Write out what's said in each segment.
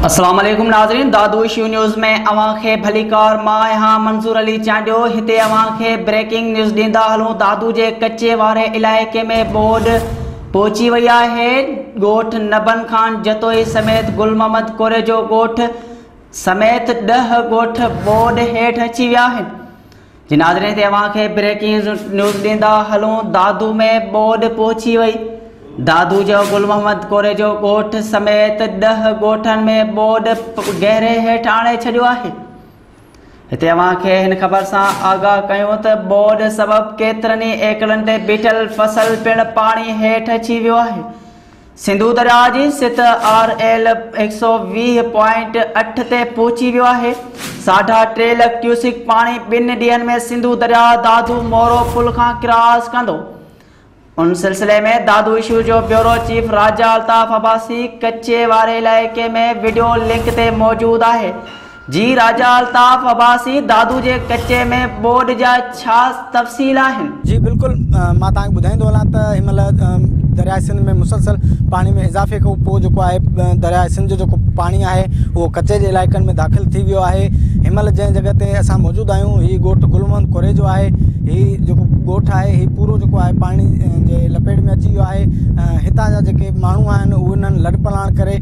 السلام عليڪم ناظرين دادو اشو نيوز ۾ اوهان کي ڀليڪار مان آهيان منظور علي چانڊيو هتي اوهان کي بريڪنگ نيوز ڏيندا هلون دادو جي ڪچي واري علائقي ۾ ٻوڏ پهچي وئي آهي ڳوٺ نبن خان جتوئي سميت گل محمد ڪوريجو ڳوٺ سميت 10 ڳوٺ ٻوڏ هيٺ اچي ويا آهن جي ناظرين هتي اوهان کي بريڪنگ نيوز ڏيندا هلون دادو ۾ ٻوڏ پهچي وئي دادو جو گل محمد ڪوريجو ڳوٺ سميت 10 ڳوٺن ۾ ٻوڏ گهيري هيٺ آڻي ڇڏيو آهي هتي اوهان کي هن خبر سان آگاهه ڪيون ته ٻوڏ سبب ڪيترن ئي ايڪڙن تي بيٺل فصل پڻ پاڻي هيٺ اچي ويو آهي سنڌو درياء جي سطح آر ايل 120.8 تي پهچي ويو آهي، ساڍا ٽي لک ڪيوسڪ پاڻي ٻن ڏينهن ۾ سنڌو درياء دادو مورو پل کان ڪراس ڪندو. ان سلسلي ۾ دادو اشو جو بيورو چيف راجا الطاف عباسي ڪچي واري علائقي ۾ وڊيو لنڪ تي موجود آهي. جي راجا الطاف عباسي دادو جي ڪچي ۾ ٻوڏ جا ڇا تفصيل آهن؟ جي بلڪل مان توهان کي ٻڌائيندو هلان ته هن مهل درياء سنڌ ۾ مسلسل پاڻي ۾ اضافي کان پوء جيڪو آهي درياء سنڌ جو جيڪو پاڻي آهي اهو ڪچي جي علائقن ۾ داخل ٿي ويو آهي هن مهل جنهن جڳهه تي اسان موجود آهيون هي ڳوٺ گل محمد ڪوريجو آهي هي جيڪو ڳوٺ آهي هي پورو جيڪو آهي پاڻي جي لپيٽ ۾ اچي ويو آهي هتان جا جيڪي ماڻهو آهن انهن لڏپلاڻ ڪري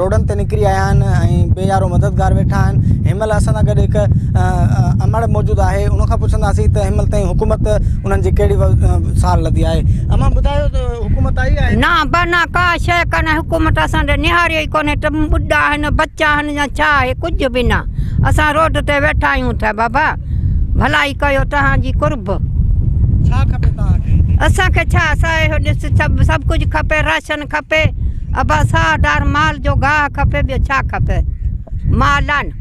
روڊن تي نڪري آيا آهن ۽ بي يارو مددگار ويٺا آهن. هن مهل اسان سان گڏ هڪ امڙ موجود آهي ان کان پڇنداسين ته هن مهل تائين حڪومت انهن جي ڪهڙي سار لڌي آهي. امان ٻڌايو ته حڪومت آئي آهي؟ نه ابا نه ڪا شيء ڪانهي حڪومت اسان ڏي نهاريو ئي ڪونهي ته ٻڍا آهن بچا آهن يا ڇا آهي ڪجهه به نه اسان روڊ تي ويٺا آهيون ته بابا ڀلائي ڪيو توهان جي قرب. ڇا کپي توهان کي؟ اسان کي ڇا اسان اهو ڏس سڀ ڪجهه کپي راشن کپي ابا ساهه ڊار مال جو گاهه کپي ٻيو ڇا کپي مال آ نه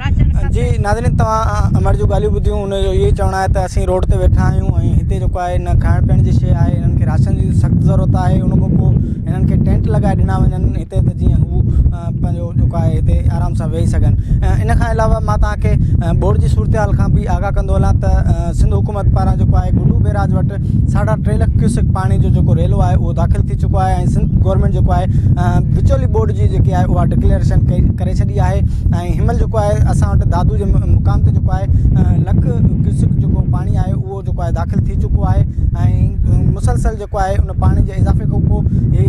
راشن کپي. جي ناظرين توهان امڙ جون ڳالهيون ٻڌيون ان جو اهو ئي چوڻ آهي ته اسين روڊ تي ويٺا آهيون ۽ هتي جيڪو آهي نه کائڻ پيئڻ جي شيء آهي هنن کي راشن جي سخت ضرورت آهي ان کان پوء هنن کي ٽينٽ لڳائي ڏنا وڃن هتي ته جيئن هو پنهنجو جيڪو آهي هتي آرام سان ويهي سگهن ان کان علاوه مان توهان کي ٻوڏ جي صورتحال کان به آگاهه ڪندو هلان ته سنڌ حڪومت پاران جيڪو آهي گڊو بيراج وٽ ساڍا ٽي لک ڪيوسڪ پاڻي جو جيڪو ريلو آهي اهو داخل ٿي چڪو آهي ۽ سنڌ گورنمينٽ جيڪو آهي وچولي ٻوڏ جي جيڪي آهي اها ڊڪليئريشن ڪئي ڪري ڇڏي آهي ۽ هن مهل جيڪو آهي اسان وٽ دادو جي مقام تي جيڪو آهي لک ڪيوسڪ جيڪو پاڻي آهي اهو جيڪو آهي داخل ٿي چڪو آهي ۽ مسلسل جيڪو آهي ان پاڻي جي اضافي کان پوء هي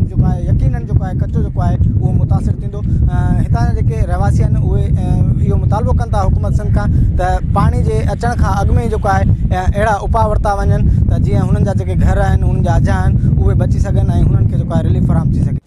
جيڪو آهي يقينن جيڪو آهي ڪچو جيڪو آهي اهو متاثر ٿيندو هتان جا جيڪي رهواسي آهن اهي اهو مطالبو ڪن ٿا حڪومت سنڌ کان ته پاڻي جي اچڻ کان اڳ ۾ ئي جيڪو آهي اهڙا اپاء ورتا وڃن ته جيئن هنن جا جيڪي گهر آهن هنن جا اجها آهن اهي بچي سگهن ۽ هنن کي جيڪو آهي رليف فراهم ٿي سگهي.